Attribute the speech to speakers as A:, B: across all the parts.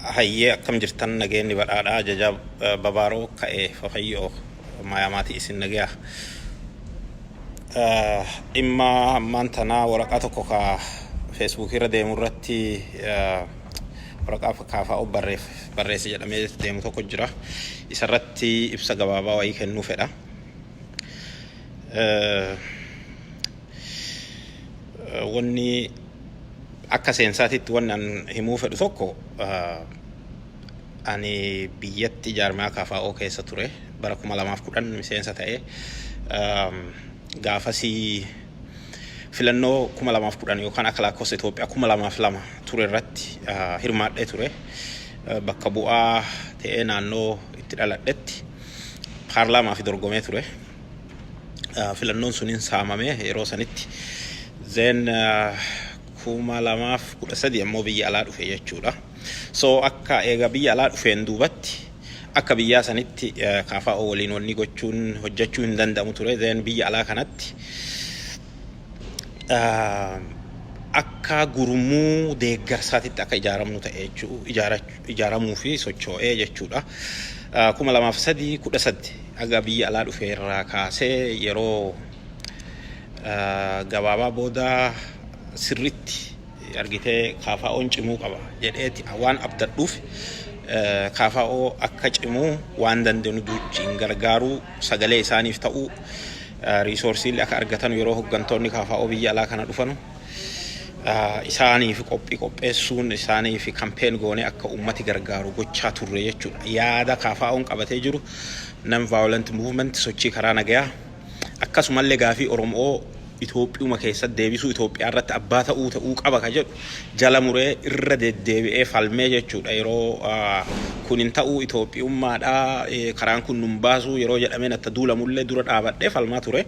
A: Hayyee, akkam jirtan? Nageenyi badhaadhaa ajajaa babaaroo ka'ee fafayyoo maayamaatii isin nagayaa. Dhimma ammaan tanaa waraqaa tokko ka Feesbuukii irra deemu irratti waraqaa KFO barreesse jedhamee deemu tokko jira. Isarratti ibsa gabaabaa wayii kennuu fedha. Wanni akka seensaatitti wanni an himuu fedhu tokko, ani biyyatti jaarmiyaa KFO keessa ture, bara 2010 miseensa ta'e. Gaafasii filannoo 2010 yookaan akka lakkoofsa Itoophiyaa 2002 ture irratti hirmaadhee ture. Bakka bu'aa ta'ee naannoo itti dhaladhetti paarlaamaa fi dorgomee ture. Filannoon sunin saamame yeroo sanitti. Then 2013 ammoo biyya alaa dhufe jechuudha. So akka eega biyya alaa dhufeen duubatti akka biyyaa sanitti KFO waliin wanni gochuun hojjechuu hin danda'amu ture. Then biyya alaa kanatti akka gurmuu deeggarsaatitti akka ijaaramnu ta'e jechuu, ijaaramuu fi socho'ee jechuudha. 2003 13 haga biyya alaa dhufe irraa kaasee yeroo gabaabaa booda sirritti argitee KFO'n cimuu qaba jedheeti waan abdadhuuf, KFO akka cimuu waan dandeenyu duuchiin gargaaruu, sagalee isaaniif ta'uu, resourceiillee akka argatan, yeroo hoggantoonni KFO biyya alaa kana dhufanu isaaniif qophii qopheessuun, isaaniif campaign goonee akka ummati gargaaru gochaa turre jechuudha. Yaada KFO'n qabatee jiru, non violent movement, sochii karaa nagayaa, akkasumallee gaafii Oromoo Itoophiyuma keessatti deebisuu, Itoophiyaa irratti abbaa ta'uu ta'uu qaba ka jedhu jala muree irra deddeebi'ee falmee jechuudha. Yeroo kun hin ta'uu, Itoophiyummaadha, karaan kun nun baasuu yeroo jedhameen atta duulamullee dura dhaabadhee falmaa ture.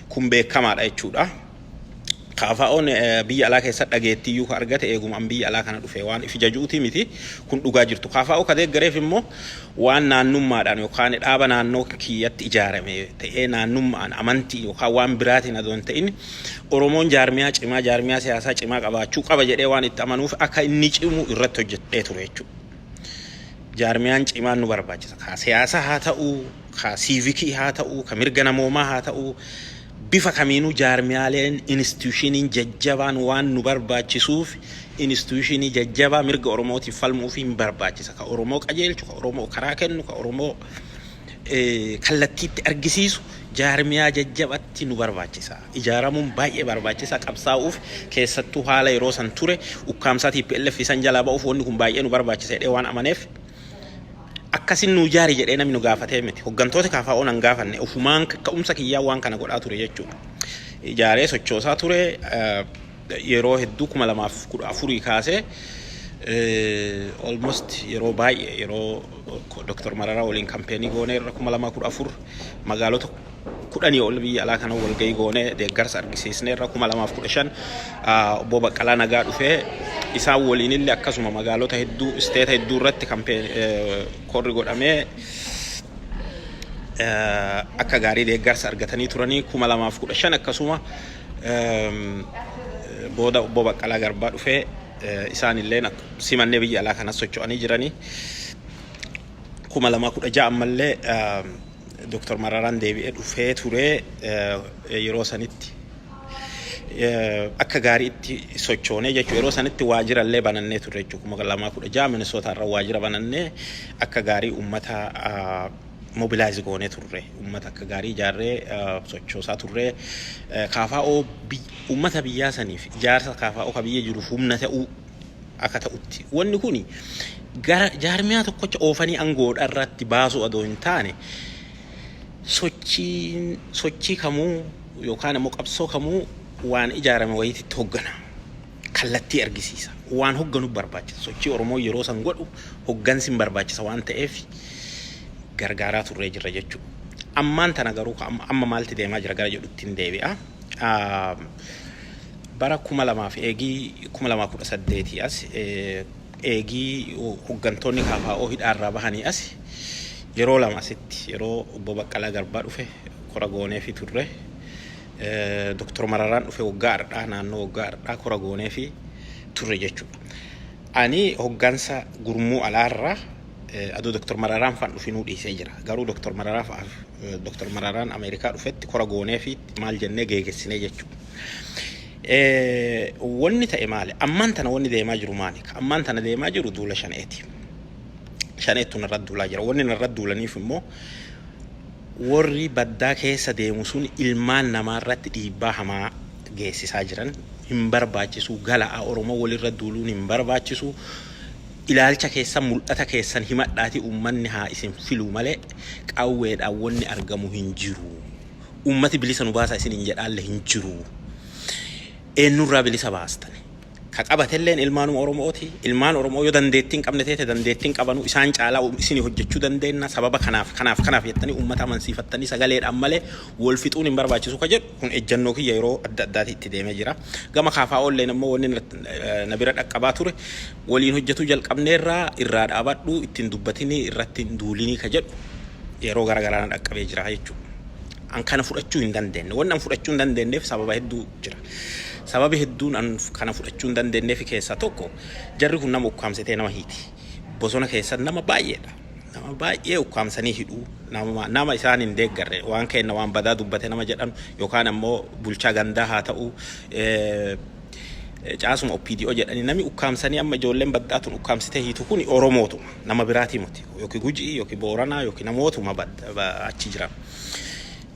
A: Kun beekamaadha jechuudha. KFO'n biyya alaa keessatti dhageettiyyuu ka argate eeguma an biyya alaa kana dhufe, waan ifi jajuuti miti, kun dhugaa jirtu. KFO ka deeggareef immoo waan naannummaadhaan yookaan dhaaba naannoo kiyyatti ijaarame ta'ee naannummaan, amantii yookaan waan biraatiin adoo hin ta'in, Oromoon jaarmiyaa cimaa, jaarmiyaa siyaasaa cimaa qabaachuu qaba jedhee waan itti amanuuf akka inni cimu irratti hojjedhee ture jechuudha. Jaarmiyaan cimaan nu barbaachisa. Ka siyaasaa haa ta'uu, ka civic haa ta'uu, ka mirga namoomaa haa ta'uu, bifa kamiinuu jaarmiyaaleen institutioniin jajjabaan waan nu barbaachisuuf, institutionii jajjabaa mirga Oromootiif falmuuf hin barbaachisa. Ka Oromoo qajeelchu, ka Oromoo karaa kennu, ka Oromoo kallattiitti argisiisu jaarmiyaa jajjabatti nu barbaachisa. Ijaaramuun baay'ee barbaachisa qabsaa'uuf, keessattuu haala yeroo san ture ukkaamsaa TPLF isan jalaa ba'uuf wanni kun baay'ee nu barbaachisa jedhee waan amaneef, akkasin nu ijaari jedhee namni nu gaafatee miti. Hoggantoota KFO nan gaafanne, ofumaan ka'umsa kiyyaa waan kana godhaa ture jechuudha. Ijaaree sochoosaa ture yeroo hedduu, 2014 kaasee almost yeroo baay'ee, yeroo Dr. Mararaa waliin campaignii goonee irra 2014 magaalota 10 ol biyya alaa kana walgahii goonee deeggarsa argisiisnee irra. 2015 obbo Baqqalaa Nagaa dhufee isaan waliin illee akkasuma magaalota hedduu, state hedduu irratti campaign korri godhamee akka gaarii deeggarsa argatanii turanii. 2015 akkasuma booda obbo Baqqalaa Garbaa dhufee isaan illee simannee biyya alaa kanas socho'anii jiranii. 2016 ammallee Dr. Mararaan deebi'ee dhufee ture. Yeroo sanitti akka gaariitti sochoonee jechuudha. Yeroo sanitti waajjira illee banannee turre jechuudha. 2016 Minnesota irra waajjira banannee akka gaarii uummata mobilize goonee turre. Uummata akka gaarii ijaarree sochoosaa turre. KFO uummata biyyaa saniif, ijaarsa KFO ka biyya jiruuf humna ta'uu akka ta'utti. Wanni kuni gara jaarmiyaa tokkocha oofanii aangoodha irratti baasuu adoo hin taane, sochii kamuu yookaan immoo qabsoo kamuu waan ijaarame wayiitti hoggana. Kallattii argisiisa. Waan hogganu barbaachisa. Sochii Oromoo yeroo san godhu hoggansi hin barbaachisa waan ta'eef gargaaraa turree jirra jechuudha. Ammaan tana garuu amma maalti deemaa jira gara jedhutti hin deebi'a. Bara 2000 fi eegii 2018 as, eegii hoggantoonni KFO hidhaarraa bahanii as, yeroo lama asitti yeroo obbo Baqqalaa Garbaa dhufe kora goonee fi turre. Dr. Mararaan dhufe waggaa har'aa, naannoo waggaa har'aa kora goonee fi turre jechuudha. Ani hoggansa gurmuu alaarraa aduu Dr. Mararaan faan dhufinuu dhiisee jira. Garuu Dr. Mararaa fa'aaf Dr. Mararaan Ameerikaa dhufetti kora goonee fi maal jennee geegessinee jechuudha. Wanni ta'e maali? Ammaan tana wanni deemaa jiru maali? Ammaan tana deemaa jiru duula shaneeti. Shaneettu narra duulaa jira. Wanni narra duulaniif immoo warri baddaa keessa deemu sun ilmaan namaarratti dhiibbaa hamaa geessisaa jiran. Hin barbaachisu, gala'a Oromoo walirra duuluun hin barbaachisu. Ilaalcha keessan, mul'ata keessan himadhaati uummanni haa isin filuu malee qawweedhaan wanni argamu hin jiru. Uummati bilisa nu baasaa isin hin jedhaalle hin jiru. Eenyurraa bilisa baastan? Ka qabatelleen ilmaanuma Oromooti. Ilmaan Oromoo yoo dandeettii hin qabne teete, dandeettii hin qabanu, isaan caalaa isin hojjechuu dandeenya. Sababa kanaaf, kanaaf, kanaaf jettanii uummata amansiifattanii sagaleedhaan malee wal fixuun hin barbaachisu ka jedhu kun ejjannoo kiyya yeroo adda addaati itti deemee jira. Gama kaafaa oolleen immoo wanni na bira dhaqqabaa ture, waliin hojjetuu jalqabneerraa irraa dhaabadhu, ittiin dubbatinii, irratti hin duulinii ka jedhu yeroo garaagaraa na dhaqqabee jira jechuudha. An kana fudhachuu hin dandeenye. Wanni an fudhachuu hin dandeenyeef sababa hedduu jira. Sababi hedduun an kana fudhachuu hin dandeenyeef keessaa tokko, jarri kun nama ukkaamsitee nama hiiti. Bosona keessa nama baay'eedha. Nama baay'ee ukkaamsanii hidhuu, nama isaan hin deeggarre, waan kenna waan badaa dubbate nama jedhan, yookaan ammoo bulchaa gandaa haa ta'u, caasuma OPDO jedhanii nami ukkaamsanii, amma ijoolleen baddaa tun ukkaamsitee hiitu kun Oromootuma, nama biraatii miti, yookiin Gujii yookiin Booranaa yookiin namootuma achi jiran.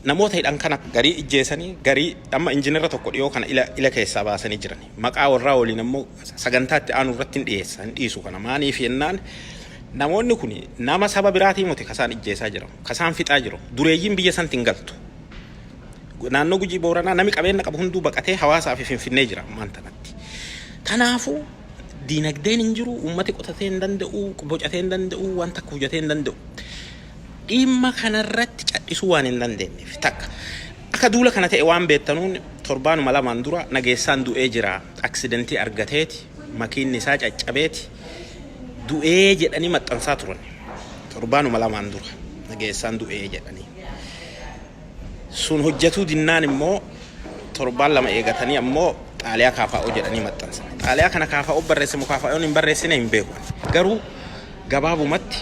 A: Namoota hidhan kana garii ijjeessanii, garii amma injinara tokko dhiyoo kana ila keessaa baasanii jiran. Maqaa warraa waliin ammoo sagantaa itti aanu irratti hin dhiyeessa, hin dhiisu kana. Maaniif jennaan, namoonni kun nama saba biraatii miti kasaan ijjeessaa jiran, kasaan fixaa jiru. Dureeyyiin biyya sanatti hin galtu. Naannoo Gujii Booranaa nami qabeenya qabu hunduu baqatee hawaasaa fi Finfinnee jira ammaan tanatti. Kanaafuu diinagdeen hin jiru, uummati qotatee hin danda'u, bocatee hin danda'u, waan takka hojjetee hin danda'u. Dhimma kanarratti cadhisuu waan hin dandeenyeef, takka akka duula kana ta'e waan beektanuun, torbaanuma lamaan dura Nageessaan du'ee jira, aksidentii argateeti, makiinni isaa caccabeeti du'ee jedhanii maxxansaa turan. Torbaanuma lamaan dura Nageessaan du'ee jedhanii. Sun hojjetuu dinnaan immoo torbaan 2 eegatanii ammoo xaaliyaa KFO jedhanii maxxansan. Xaaliyaa kana KFO barreesse moo KFO'n hin barreessine hin beeku. Garuu gabaabumatti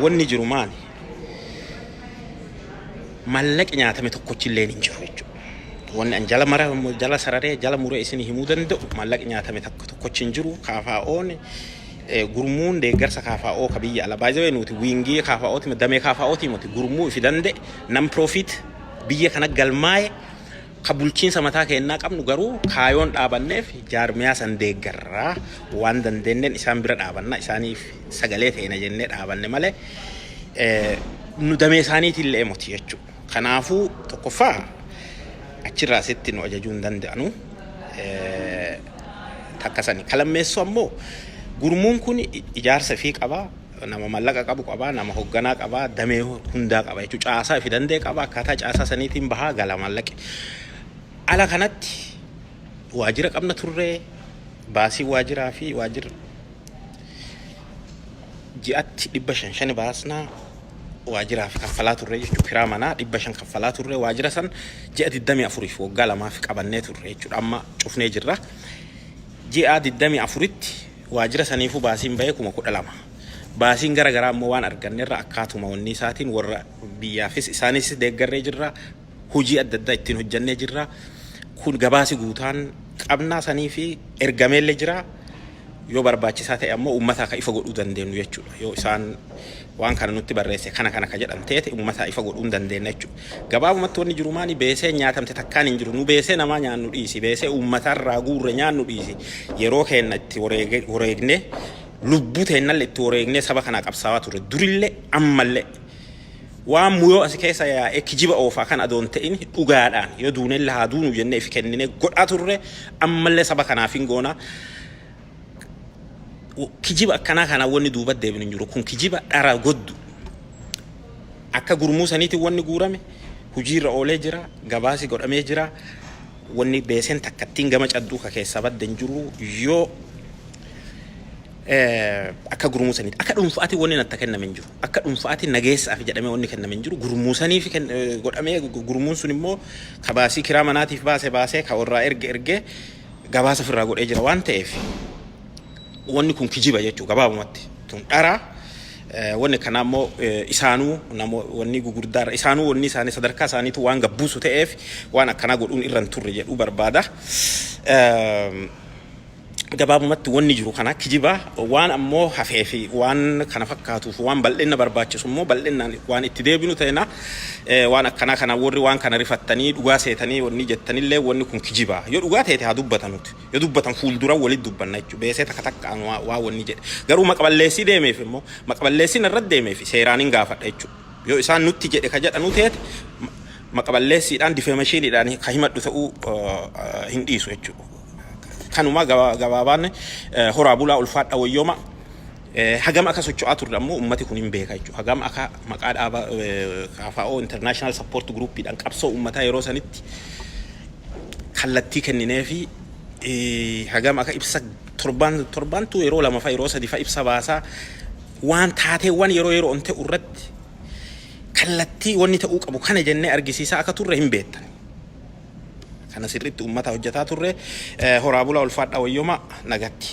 A: wanni jiru maali? Mallaqi nyaatame tokkochillee hin jiru jechuudha. Wanni an jala mara, jala sararee, jala muree isin himuu danda'u, mallaqi nyaatame takka tokkochi hin jiru. KFO'n, gurmuun deeggarsa KFO ka biyya ala baay'ee nuti wingii KFOti, damee KFOti miti, gurmuu ifi danda'e, non profit, biyya kana galmaa'e, ka bulchiinsa mataa keenyaa qabnu, garuu kaayoon dhaabanneef jaarmiyaa san deeggarraa, waan dandeenyeen isaan bira dhaabanna, isaaniif sagalee ta'ina jennee dhaabanne malee nu damee isaaniitiin illee miti jechuudha. Kanaafuu tokkoffaa achirraa asitti nu ajajuu hin danda'anu. Takka sani. Kalammeessoo ammoo gurmuun kun ijaarsa ifii qaba. Nama mallaqa qabu qaba, nama hoogganaa qaba, damee hundaa qaba jechuudha. Caasaa ifi danda'e qaba, akkaataa caasaa saniitiin bahaa gala mallaqi. Ala kanatti waajjira qabna turree, baasii waajiraa fi waajjira ji'atti 500 shani baasnaa waajjiraaf kaffalaa turre jechuudha. Kiraa manaa 500 kaffalaa turre. Waajjira san ji'a 24f, waggaa 2f qabannee turre jechuudha. Amma cufnee jirra. Ji'a 24tti waajjira saniifuu baasiin bahee 12,000. Baasiin gara garaa immoo waan argannerra akkaatuma wanni isaatiin warra biyyaafis isaanis deeggarree jirra. Hojii adda addaa ittiin hojjannee jirra. Kun gabaasi guutaan qabnaa sanii fi ergameellee jira. Yoo barbaachisaa ta'e ammoo uummataa ka ifa godhuu dandeenyu jechuudha. Yoo isaan waan kana nutti barreesse, kana kana ka jedhan ta'e, uummataa ifa godhuu hin dandeenya jechuudha. Gabaabumatti wanni jiru maali? Beesee nyaatamte takkaan hin jiru. Nu beesee namaa nyaannu dhiisi. Beesee uummatarraa guurre nyaannu dhiisi. Yeroo keenya itti wareegnee, lubbuu teennallee itti wareegnee saba kanaa qabsaawaa ture. Durillee ammallee. Waan muyoo asi keessa yaa'ee kijiba oofaa kan adoon ta'in, dhugaadhaan yoo duunellee haa duunu jennee ifi kenninee godhaa turre, ammallee saba kanaaf hin goona. Kijiba akkanaa kanaan wanni duuba deebinu hin jiru. Kun kijiba dhara goddu. Akka gurmuu saniitiin wanni guurame hojiirra oolee jira, gabaasi godhamee jira. Wanni beeseen takkattiin gama cadduu ka keessaa badde hin jiru yoo akka gurmuu saniiti. Akka dhuunfaatti wanni natti kenname hin jiru. Akka dhuunfaatti nageessaaf jedhamee wanni kenname hin jiru. Gurmuu saniif godhamee, gurmuun sun immoo ka baasii kiraa manaatiif baase baasee, ka warraa erge ergee. gabaasa ofirraa godhee jira waan ta'eef, wanni kun kijiba jechuu. Gabaabumatti tun dhara. Wanni kanaa immoo isaanuu wanni gugurdaarra isaanuu wanni isaanii sadarkaa isaaniitu waan gabbuusu ta'eef, waan akkanaa godhuun irra hin turre jedhuu barbaada. Gabaabumatti wanni jiru kana kijiba. Waan ammoo hafee fi waan kana fakkaatuuf, waan bal'inna barbaachisu immoo bal'innaan waan itti deebinu ta'ina. Waan akkanaa kana warri waan kana rifattanii dhugaa seetanii wanni jettanillee, wanni kun kijiba. Yoo dhugaa ta'e haa dubbatanuti. Yoo dubbatan fuuldura walitti dubbanna jechuudha. Beesee takka takkaan waa wanni jedhe. Garuu maqaballeessii deemeef immoo, maqaballeessiin irratti deemeef seeraan hin gaafadha jechuudha. Yoo isaan nutti jedhe ka jedhanu teete, maqaballeessiidhaan, defamationiidhaan ka himadhu ta'uu hin dhiisu jechuudha. Kanuma gabaabaan. Horaa bulaa, ulfaadha, wayyooma. Hagam akka socho'aa turre ammoo ummati kun hin beeka jechuudha. Hagam akka maqaa dhaaba KFO International Support Groupiidhaan qabsoo uummataa yeroo sanitti kallattii kenninee fi hagam akka ibsa torbaan torbaantu yeroo lama fa yeroo sadi fa ibsa baasaa, waan taateewwan yeroo yeroon ta'u irratti kallattii wanni ta'uu qabu kana jennee argisiisaa akka turre hin beektan. Kana sirriitti uummata hojjetaa turre. Horaa bulaa, ulfaadha, wayyooma, nagatti.